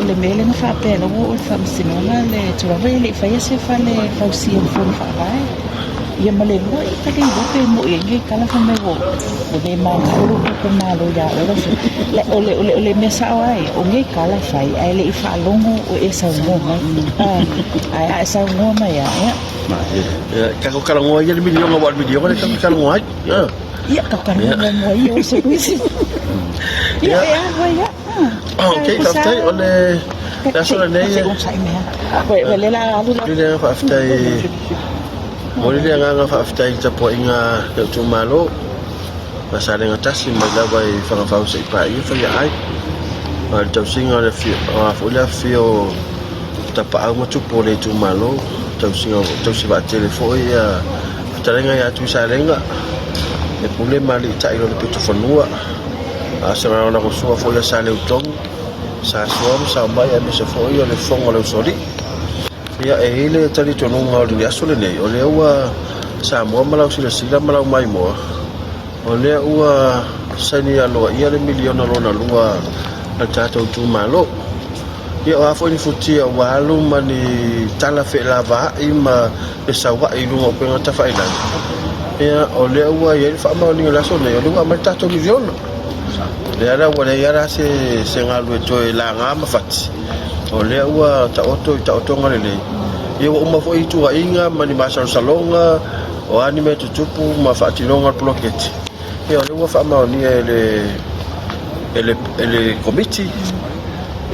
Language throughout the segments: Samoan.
le mea lea na faapea la ua oo i le faamasinoga le tulaga e le i faia se fale fausia o le fono faavae. Ia ma le lua e ta te iloa pe mo'i ai nei tala fai mai ua ua le manao lou itumalo ia oe lau afioga. Le o le o le o le mea sao lava ia, o nei tala fai ae le i faalogo o e saunoa mai. Ae a e saunoa mai lava, ia. Ia, tatou talanoa ia i le miliona aua o le miliona lea tatou te talanoa ai. Ia, tatou talanoa muamua ia o se uisi. Ia, e a foi ia. Ok, faafetai. O le aso lenei. Le faafetai. Momoli le agaga faafetai i le tapuaiga a le itumalo a Salega 1 mai lava i Fagafau seia paia Faiaai. A o le tausiga o le a foi le afifio o Tapaau ma Tupu o le itumalo, tausiga tausi vaatele foi ia fetalaiga ia Tuisalega e pule ma aliitai i lona pitofanua. A o se lagolagosua foi a Saleutogi, Sa Sua ma Saomai aemaise foi o le Fofoga o le Usoalii. Ia, e i ai le talitonuga o le aso lenei, o lea ua Samoa ma lau silasila ma lau maimoa, o lea ua saini aloaia le miliona lona lua a le tatou itumalo. Ia, o a foi ni futia ua alu ma ni tala feelavaai ma fesauai i luga o upega tafailagi, ia, o lea ua i ai le faamaoniga i le aso lenei, o lea ua aumai le tatou miliona. O lea la ua leai lava la se, se galue toe laga ma fati, o lea ua taoto i taotoga lelei. Ia ua uma foi tuuaiga ma ni masalosaloga, o a ni mea tutupu ma faatinoga o le poloketi, ia o lea ua faamaonia e le, e le, e le Komiti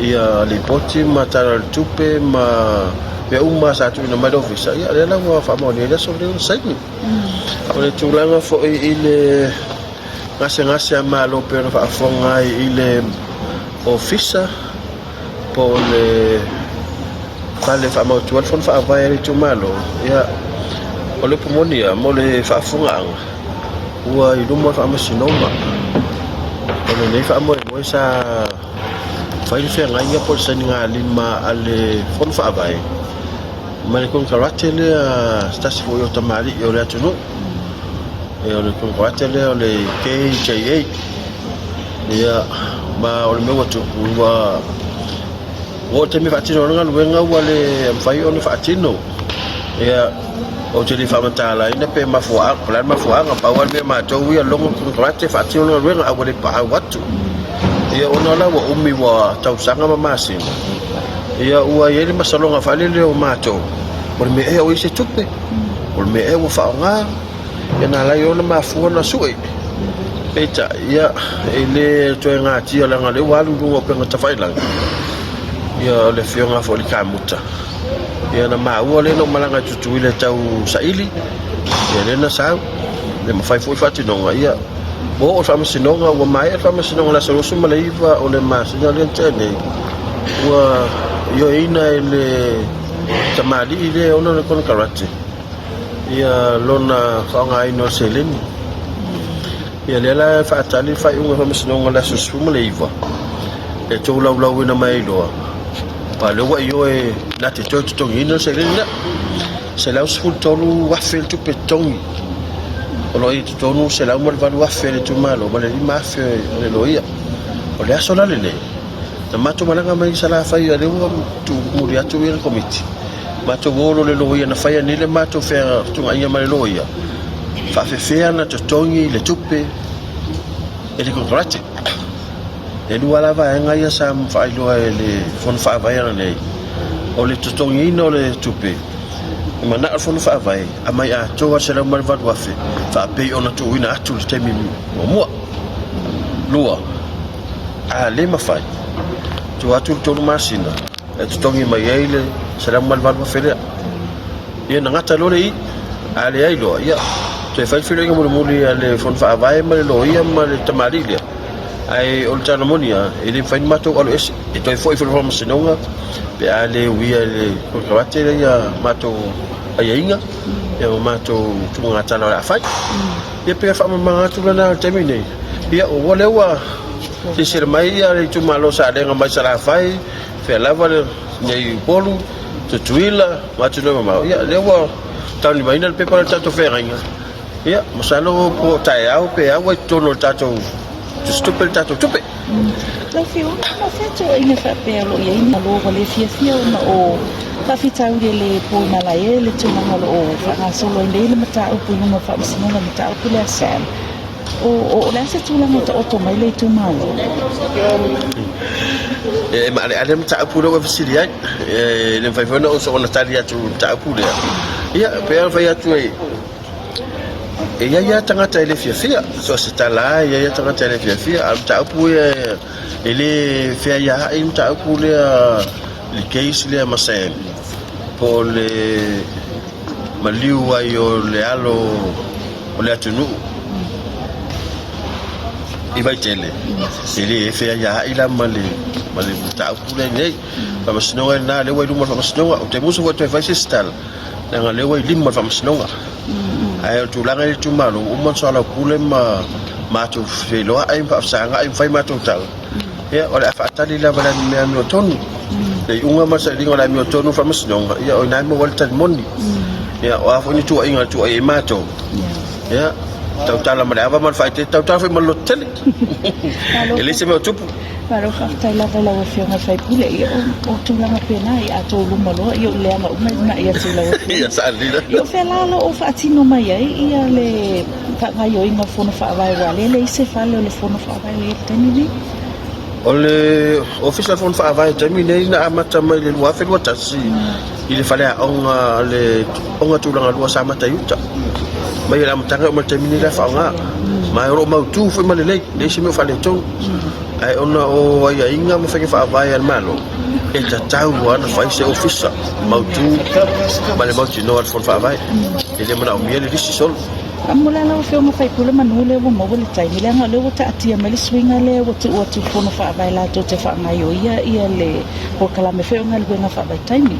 ia lipoti ma Tala o le Tupe ma mea uma sa tuuina mai le Ofisa, ia lea la ua faamaonia i le aso lenei ona saini. O le tulaga foi i le gasegase a Malo pei ona faafofoga ai i le Ofisa po o le fale e faamautu ai le fono faavae a le itumalo, ia, o le upu moni lava mo le faafofogaaga, ua i luma o le faamasinoga. O lenei faamoemoe sa fai le feagaiga po o le sainigalima a le fono faavae ma le konekarate lea a se tasi foi o tamalii o le atunuu. Ia, o le konekarate lea o le KJA. Ia, ma o le mea ua tupu, ua oo i le taimi e faatino ai le galuega ua le mafai ona faatino. Ia, ou te le faamatalaina pe mafuaaga, po o le a le mafuaaga, pau lava le mea matou ia logo le konekarate faatino le galuega ae ua le paau atu. Ia ona la ua umi ua tausaga ma masina, ia ua i ai le masaloga foi lele o matou, o le mea ea ua i ai se tupe, o le mea ea ua faaaoga. Ia na ala ai ona mafua ona sue. Peitai, ia, e le toe gatia leaga o lea ua alu i luga o upega tafailagi, ia o le afioga foi i le kamuta. Ia na maua lea na ou malaga i Tutuila e tau saili, ia lea na sau, le mafai foi faatinoga, ia ua oo i le faamasinoga, ua maea le faamasinoga i le aso 29 o le masina lea na tea nei, ua ioeina e le tamalii lea e ona le konekarate. Ia lona faaaogaina o le seleni. Ia lea la e faatali le faaiuga o le Faamasinoga i le aso 19 e tolaulauina mai ai loa, aua o lea ua ioe na te toe totogiina le seleni lea. $113,000 le tupe totogi o lo o i totonu $108,000 a le itumalo ma le $5,000 o le loia. O le aso la lenei, na matou malaga mai Salafai o lea ua tuumuli atu le Komiti, Matou o loa le loia na faia nei le matou fetuunaiga ma le loia, faafefea ona totogi le tupe e le konekarate. E lua la vaega ia sa faailoa e le Fono Faavae ananei, o le totogiina o le tupe, e manao le Fono Faavae aumai atoa le $108,000 faapei ona tuuina atu i le taimi muamua. Lua, a le mafai, tuu atu le tolu masina e totogi mai ai le $108,000 lea. Ia na gata loa le i, a leai loa, ia toe fai le feiloaiga mulimuli a le Fono Faavae ma le loia ma le tamalii lea. Ae o le tala moni lava, e le mafai ona matou alo ese, e toe foi foi i le Faamasinoga pe a le uia e le konekarate lea ia matou aiaiga ia ma matou tuugatala o le a fai. Ia pei o le faamalamalamaga atu lena i le taimi lenei. Ia o lea ua silasila mai le itumalo o Salega mai Salafai, fea lava nei Upolu, Tutuila ma atunuu e mamao, ia lea ua taunimaina le pepa lea o le tatou feagaiga. Ia masalo po o taeao pe a ua i totonu o le tatou tusitupe le tatou tupe. Lau Afioga, ma o fea tuuaiga faapea o lo o i ai ni Malo ua le fiafia ona o faafitauli e le poimalae le tulaga o lo o faagasolo ai nei le mataupu i luma o le Faamasinoga, le mataupu lea a Sam? O, o le a se tulaga o taoto mai le itumalo? E maaleale le mataupu lea ua e fesili ai. E le mafai foi ona ou soona tali atu i le mataupu lea. Ia, pei ona fai atu e e i ai lava tagata e le fiafia. So o se tala lava e i ai lava tagata e le fiafia. A o le mataupu ia e le feaiaai le mataupu lea i le case lea ma Sam po o le maliu ai o le alo o le atunuu i Vaitele, e le feaiaai la ma le mataupu lea nei. Faamasinoga lena, lea ua i luma o le faamasinoga. Ou te musu foi e toe fai se isi tala, leaga o lea ua i lima o le faamasinoga. Ae o le tulaga i le itumalo, ua uma ona soalaupule ma matou feiloai ma faafesagai ma fai matou tala, ia o le a faatali lava i le mea amiotonu. Le iuga ma le sailiga o le amiotonu o le faamasinoga, ia o i ina e maua ai le tali moni. Ia o a foi ni tuuaiga e tuuai ai matou, ia tautala ma le ava ma le faaeteete, tautala foi ma le lototele. E leai se mea o tupu. Malo faafetai lava i lau Afioga i le sui usufono. Ia, o tulaga pena ia a outou luma loa, ia o leaga uma e uunai atu i lau Afioga. Ia, saili. Ia, o fea la o lo o faatino mai ai ia le faagaoioiga o Fono Faavae aua o lea e leai se fale o le Fono Faavae o i ai i le taimi lenei? O le Ofisa o le Fono Faavae i le taimi lenei na amata mai i le 2021 i le faleaoga a le Aoga Tulagalua Samata i uta. Mai le amataga e oo mai i le taimi lenei la e faaaoga. Ma o lo o mautu foi ma lelei, leai se mea o faaletonu. Ae ona o aiaiga ma faiga faavae a le Malo, e tatau lava ona fai se ofisa mautu ma le mautinoa a le Fono Faavae. E le manaomia le lisi solo. Faamolemole lau Afioga Faipule manu lea ua maua le taimi leaga o lea ua taatia mai le suiga lea ua tuu atu i le Fono Faavae latou te faagaioia ia le polokalame foi o galuega faavaitaimi.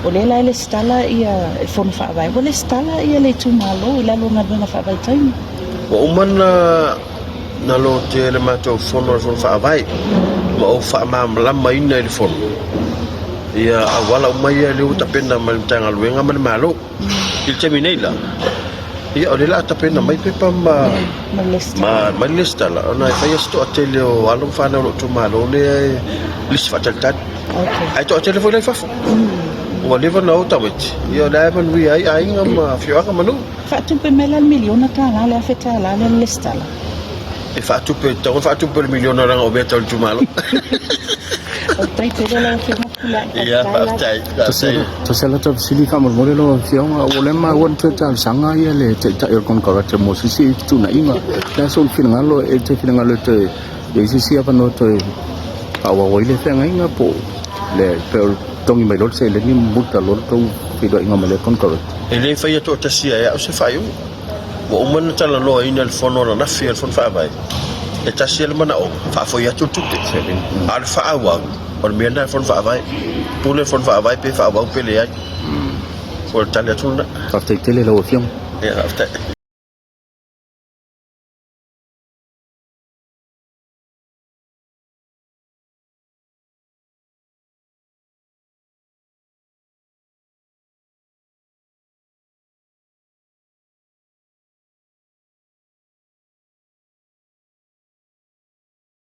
O lea la e lesitala ia le Fono Faavae, ua lesitala ia le itumalo i lalo o galuega faavaitaimi. Ua uma ona na lotea le matou fono a le Fono Faavae ma ou faamalamalamaina i le fono ia auala uma ia lea ua tapena mai le Matagaluega ma le Malo. I le taimi nei la, ia o lea o le a tapena mai pepa ma ma le lesitala ona e fai lava si toatele o alo ma fanau o lou itumalo lea e lisi faatalitali. Ae toatele foi la i fafo. Ua leva ona o tamaiti, ia o lea e manuia ai aiga ma afioaga ma nuu. Faatupe mai la le miliona tala, le $1,000 lea le lesitala. E faatupe, e tatau ona faatupe le miliona leaga o mea tau le itumalo. Faafetai tele lau Afioga Pulai. Ia, faafetai, faafetai. Tasi lava lau fesili faamolemole lau Afioga, ua le maua ni toe talosaga ia le Taitai o le Konekarate mo se isi fetuunaiga. O le a sou finagalo, e te finagalo e toe i ai se isi avanoa toe faaauau ai le feagaiga po o le pe o totogi mai loa le seleni ma muta loa le tou feiloaiga ma lea konekarate? E le faia toatasia e au se faaiuga. Ua uma ona talanoaina i le fono ananafi a le Fono Faavae, e tasi lava le manaoga, faafoi atu le tupe. A o le faaauau, o le mea lena a le Fono Faavae. Pule le Fono Faavae pe faaauau pe leai. O le tali atu lena. Faafetai tele i lau Afioga. Ia, faafetai.